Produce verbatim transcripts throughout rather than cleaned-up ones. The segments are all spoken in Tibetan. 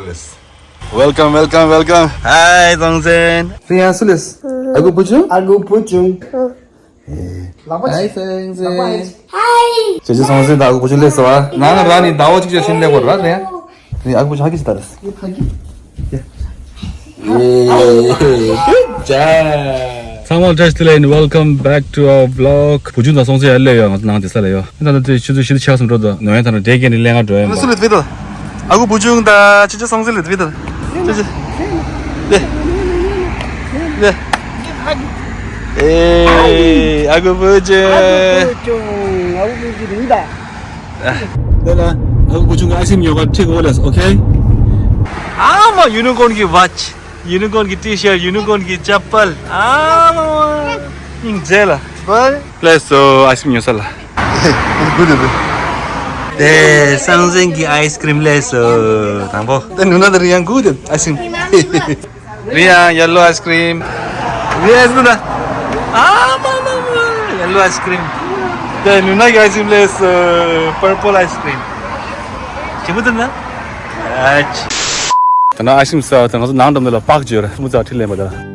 Welcome, welcome, welcome. Hi, Zongzen. Riya, sulis. Aku puchung? Aku puchung. Hi, Zongzen. Hi. Jeje Zongzen da aku puchung le so. Na na rani dawo chik chin le ko ra ne. Ni aku puchung hagi sta. Good job. ཚང་མ་བཀྲ་ཤིས་བདེ་ལེགས། welcome back to our vlog. བུ་ཆུང་དང་སོང་ཚེ་ཡར་སླེབས་ཡོད། ང་ཚོ་ནང་དེ་ས་ལ་ཡོད། ད་ལྟ་དེ་ཆུ་ཚོད་བཞི་དང་ཕྱེད་ཙམ་འགྲོ་འདུག་ནོ་ཡན་ད་ནོ་དེ་གན་ནི་ལེན་ག་འགྲོ་ཡོད། སུ་ལ་དེ་ད་ཨ་ཁུ་བུ་ཆུང་དང་ཆུ་ཆུ་སོང་ཚེ་ལ་དེ་ད་ཆུ་ཆུ་ལེ་ལེ། ཨེ་ཨ་ཁུ་བུ་ཆུང་། ཨ་ཁུ་བུ་ཆུང་ཨ་ཁུ་བུ་ཆུང་རིང་ད། དེ་ལ་ཨ་ཁུ་བུ་ཆུང་གི་ཨ་སིམ་ཉོ་ག་ཁྲིད་གོ་ལེ། ཨོ་ཁེ། ཨ་མ་ཡུ་ནི་ཀོན་གི་ཝ་ཆི། ཡུ་ནི་ཀོན་གྱི་ཊི་ཤར་ཊི། ཡུ་ནི་ཀོན་གྱི་ཅབ་པལ། ཨ་མ་མ། སྙིང་རྗེ་ལ། ལགས་སོ། ཨའི་སི་ཀྲིམ་ཉོ་ས་ལ། དེ་སང་ཟེན་གྱི་ཨའི་སི་ཀྲིམ་ལགས་སོ། དང་པོ། དེ་ནུ་ན་དེ་རི་ཡང་གུ་དེ་ཨའི་སི་ཀྲིམ། རི་ཡང་ཡེ་ལོ་ཨའི་སི་ཀྲིམ། རི་ཡང་ཨའི་སི་ཀྲིམ་ན། ཨ་མ་མ་མ། ཡེ་ལོ་ཨའི་སི་ཀྲིམ། དེ་ནུ་ན་གི་ཨའི་སི་ཀྲིམ་ལགས་སོ། པར་པལ་ཨའི་སི་ཀྲིམ། ཇེ་མོ་དེ་ན། ཨ་ཅི། ད་ནང་ཨའི་སི་ཀྲིམ་ཟ་བ་དང་ང་ཚོ་ནང་འགྲམ་དེ་ལ་པག་ཅིག་ཡོད་རེད། སྨུག་རྩ་ཁྲིད་ལེན་པ་དང་།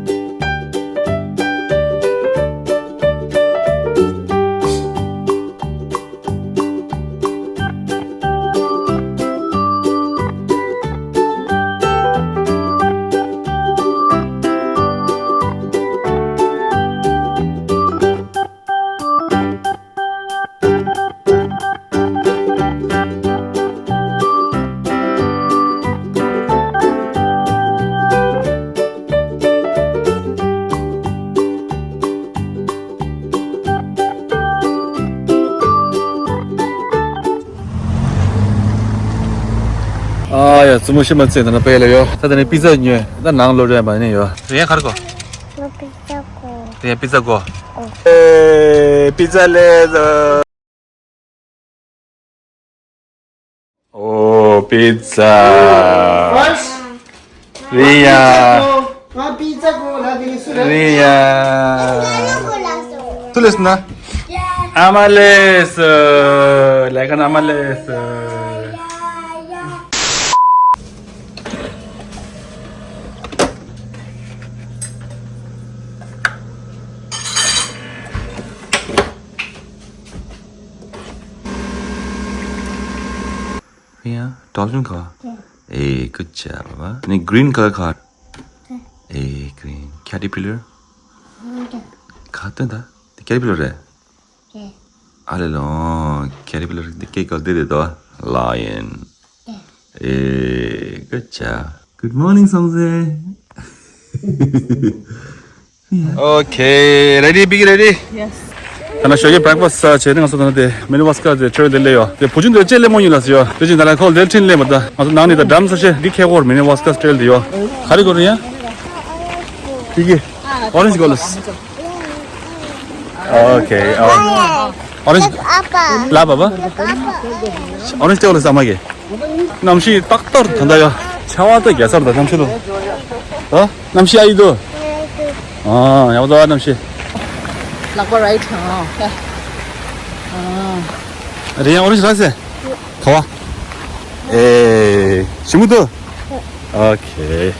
ཨ་ཡ། བཙུན་མོ་ཤི་མ་ཚེ་ད་ནི་པེ་ལ་ཡོད། ད་ད་ནི་པི་ཛ་ཉོས། ད་ནང་ལོ་རེ་མ་ནི་ཡོད། རེད་ཡ། ག་རེ་གོ། ང་པི་ཛ་གོ། རེད་ཡ། པི་ཛ་གོ། ཨེ་པི་ཛ་ལེ་ཛ། ཨོ་པི་ཛ། ཕར་སི། རེད་ཡ། ང་པི་ཛ་གོ། ང་པི་ཛ་གོ་ལ་དེ་ནི་སུ་རེད། རེད་ཡ། སུ་ལས་སོང་ན། ཨ་མ་ལས་སོང་། ལས་ཀ་ན་ཨ་མ་ལས་སོང་། ཡ། ཌོལ་ཕིན་ག། ཨེ་གུཌ་ཇོབ། བ་བ། ནི་གྲིན་ཁ་ལར་ག། ཨེ་གྲིན། ཁེ་ཊར་པི་ལར། ག་སྟོན་ད། དེ་ཁེ་ཊར་པི་ལར་རེད། ཨ་ལེ་ལོ། ཁེ་ཊར་པི་ལར་དེ་སྐད་ག་དེ་རེད་དོ། ལ་ཡོན། ཨེ་གུཌ་ཇོབ། Good morning, Songse. Okay, ready, Biggie, ready? Yes. ད་ནི་ཞོགས་ཀས་བྷེ་རེག་ཕ་སི་ཟ་བྱས་ནས་ང་ཚོ་ད་ནི་དེ་མི་ནི་ཝ་སི་ཀ་དེ་ཊེ་རེལ་དེ་སླེབས་ཡོད། དེ་བུ་ཆུང་དེ་ལྕེ་ལེབ་མོ་ཡིན་ལ་ཟེར་ཡོད། དེ་བཞིན་ད་ལན་ཁོ་ལེ་ཊིན་སླེབས་མ་ད། ང་ཚོ་ནང་ནས་ད་འགྲམ་ས་ཆེ་འདི་ཁེ་ཀོར་མི་ནི་ཝ་སི་ཀ་ཊེ་རེལ་དེ་ཡོད། ག་རེ་གོ་རེད་ཡ། Biggie, orange goes. Okay, orange. Orange. ལ་བ་བ། Orange ཏེ་ལ་ཟ་མ་གི། གནམ་གཤིས་ཏག་ཏག་ད་ལྟ་ཡ། ཆར་པ་ད་རྒྱག་ས་རེད་ད་གནམ་གཤིས་ལོ། ཨ། གནམ་གཤིས་ཨ་ཡི་དོ། ཨ། ཡག་པོ་འདུག་གནམ་གཤིས། ལག་པ་རའིཊ་ཨ། རེད་ཡ། ཨོ་རེན་ཇི་རག་སེ། ག་བ། ཨེ། ཞིམ་པོ་འདུག་ཨོ་ཁེ།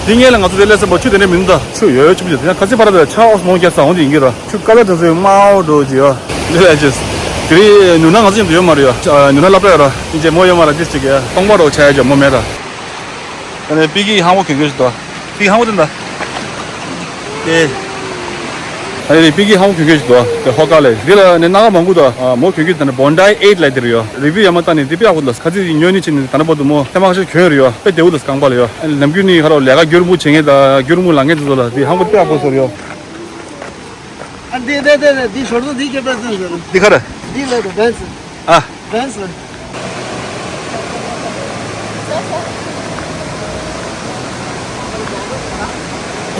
འདི་ངས་ལ་ང་ཚོ་དེ་ལས་སེམས་པ་ཆུ་དེ་འདྲ་མིན་འདུག་ཆུ་ཡོད་ཡོད་ཆུ་མི་ཆུ་དེ་ཡང་ཁ་ཚིག་ཕར་དེ་ཆར་ཨོས་མོ་རྒྱག་ས་འོང་དེ་ཡིན་གྱི་ར། ཆུ་ཀ་ལ་དེ་ཚོའི་དམའ་འོ་འགྲོ་གི་ཡོད། འདི་ལས་ཅེས། དེ་རིང་ནུ་ན་ང་ཚོ་ཡིན་དུ་ཡོད་མ་རེད་ཡོད། ནུ་ན་སློབ་གྲྭ་ཡོད་ར། ཡིན་ཅེ་མོ་ཡོད་མ་ར། ཅེས་ཅིག་གི་སྟོང་པ་རོ་ཆ་ཡ་ཅེ་མོ་མེད་ར། ཨ་ནི་པི་ཀི་ཧང་བོ་གྱོན་གྱོན་ཞིག་འདུག་པི་ཀི་ཧང་བོ་དེ་འདྲ། ཨེ། ཨ་ནི་པི་ཀི་ཧང་བོ་གྱོན་གྱོན་ཞིག་འདུག་དེ་ཧོ་ཀ་ལས་འདི་ལ་ནི་སྣ་ཁ་མང་པོ་འདུག་མོ་གྱོན་གྱོན་དེ་འདྲ་བོན་ཌའི་ཨེཊ་ལ་དེ་རེད་ཡོད། རི་བིའུ་ཡ་མ་བཏང་ནི་འདི་དཔེ་ཡག་པོ་འདུག་ཁ་ཚིག་ཉོ་ནི་ཕྱིན་ནི་ད་ནི་བར་དུ་མོ་ཐེངས་མ་ཁ་ཤས་གྱོན་རེད་ཡོད། དཔེ་བདེ་པོ་འདུག་རྐང་པ་ལ་ཡོད། ཨ་ནི་ནམ་རྒྱུན་ནི་ཁ་རོག་ལས་ཀ་རྒྱུན་རིང་པོ་བྱེད་མཁན་དང་རྒྱུན་རིང་པོ་ལངས་མཁན་དེ་ཚོ་ལ་འདི་ཧང་བོ་དཔེ་ཡག་པོ་བཟོ་རེད་ཡོད། ཨ་འདི་འདི་འདི་འདི་ཞོར་དུ་འདི་སྐྱེ་པ་ཙམ་ཟེར། འདི་ག་རེ། འདི་ལས་དང་བན་སི། ཨ། བན་སི།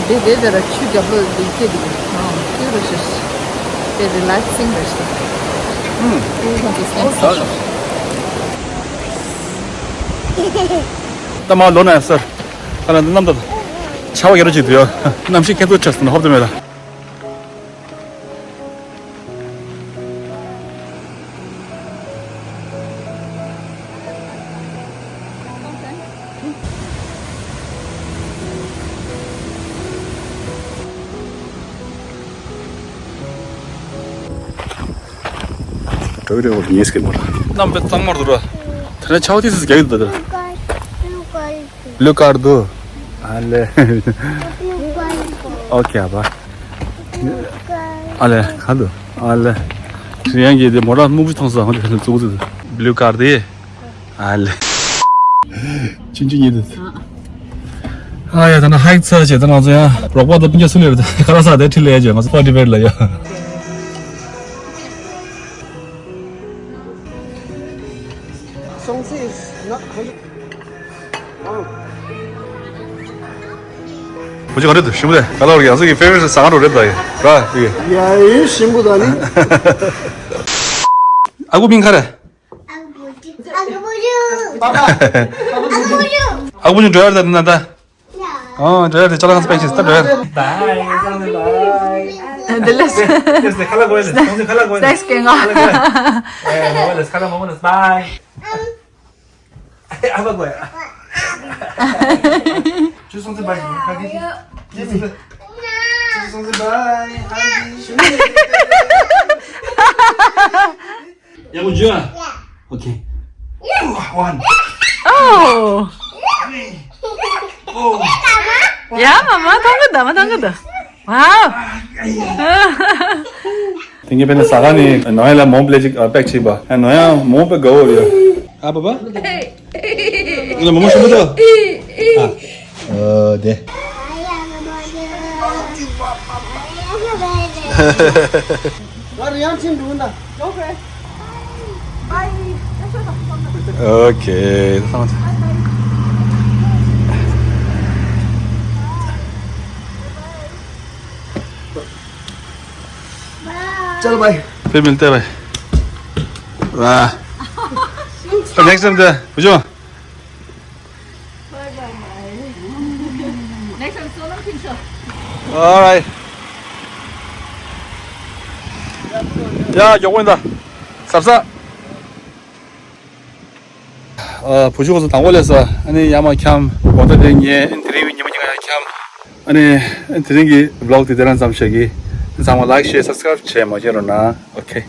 དེ་དེ་དེ་ར་ཆུ་རྒྱབ་ལོ་དེ་སྐྱེ་དེ་ཨ་ཆུ་རུ་ཤི་དེ་རི་ལེག་སིང་རེད་ཤི། ཨུམ། དེ་ཁོང་ཚོ་སེམས་ཨོ་ཤི། ད་མ་ལོ་ན་ཡ་སར། ད་ན་ནམ་ད་ཆ་བ་གེ་རོ་ཅིག་དུ་ཡོ། གནམ་གཤིས་ཁྱད་མཚར་ཆགས་སོང་ན་ཧོབ་ཏེ་མེད་ད། གྲོད་རེ་འོར་ཉེས་ཀྱི་མོ་ལ། གནམ་དཔེ་གཙང་མར་འདུག་ར། དེ་ནས་ཆའོ་ཏི་སི་རྒྱག་གི་འདུག་ད། ལུ་ཀར་དུ། ཨ་ལེ། ཨོ་ཁེ་ཨ་པ། ཨ་ལེ་ག་དུ། ཨ་ལེ། རི་ཡང་གི་དེ་མོ་ཊ་སྨུག་པོ་མཐོང་སོང་ཧོ་དེ་ལ་བཙུགས་འདུག་ལུ་ཀར་དེ། ཨ་ལེ། ཆུང་ཆུང་ཉིད་དུ། ཨ་ཡ་ད་ན་ཧའིག་ཚར་བྱས་ད་ང་ཚོ་ཡང་རོགས་པ་དང་སྤུན་ཀྱག་སུ་ལས་རེད་ཁ་ར་ས་དེ་ཁྲིད་ལས་བྱས་ང་ཚོ་ཕར་ཏི་བེཊ་ལ་ཡ། Songsi is not hundred. བུ་ཅི་ག་རེད་འདུག་ཞིམ་པོ་རེད། ག་ལ་བར་ཡང་སུ་གི་ཕེ་ཝ་རི་ཊི་ཟ་ཁང་རུ་རེད་ད་ཡ་ར་ཡ་ཡིན་ཞིམ་པོ་ད་ནི། ཨ་ཁུ་མིང་ག་རེ། ཨ་ཁུ་བུ་ཆུང་། ཨ་ཁུ་བུ་ཆུང་། ཨ་ཁུ་བུ་ཆུང་འགྲོ་ཡ་རེད་ད་ན་ད། ཨོ་འགྲོ་ཡ་རེད་ཅ་ལག་ཁང་པེག་ཤིང་ད་འགྲོ་ཡ་རེད། Bye. Bye. Bye. Yes, yes, ཁ་ལག་གོ་ཡ་རེད། ཁ་ལག་གོ་ཡ་རེད། Thanks, Kenga. ཁ་ལག་གོ་ཡ་རེད། ཨེ་མོ་ལེས་ཁ་ལག་མོ་ལེས། Bye. ཨ་བ་གོ་ཡ། ཅུ་སོང་ཙི་བའི་ཧ་གི། ཅུ་སོང་ཙི། ཅུ་སོང་ཙི་བའི་ཧ་གི། ཡག་པོ་བྱོས་ཨ། Okay. One. Oh. Three. Four. Yeah, mama, ཐང་གི་ད་མ་ཐང་གི་ད། Wow. དེང་གི་བས་ན་ཟ་ཁང་ནི་ནོ་ཡ་ལ་མོ་པླེ་ཅིག་པེག་ཅིག་པ། ནོ་ཡ་མོ་པེ་ག་འོ་ཡ། ཨ་པ་པ། ང་མོ་མོ་ཤི་མི་ད། ཨ། ཨ་དེ། ང་རུ་ཡང་ཕྱིན་འགྲོ་གི་ད། Okay. चल भाई। फिर मिलते हैं भाई। वाह। Next time दे बुझो। Alright. ཡ་མགྱོགས་པོ་ཡིན་ད། ཟབ་ཟབ། ཨ། བུ་ཆུང་ཚོ་དང་པོ་སླེབས་སོང་། ཨ་ནི་ཡར་མར་འཁྱམས། དགོང་དག་དེ་ཉལ། ཨ་ནི་དེ་རིང་ཉི་མ་གཉིས་ཀ་ཡར་འཁྱམས། ཨ་ནི་དེ་རིང་གི་བི་ལོག་དེ་དེ་རང་ཙམ་བྱེད་ཀྱི། ཚང་མ་ལའིག་ཤེར་སབ་སི་ཀ་རའིབ་བྱས་མ་བྱས་རོགས་གནང་། ཨོ་ཁེ།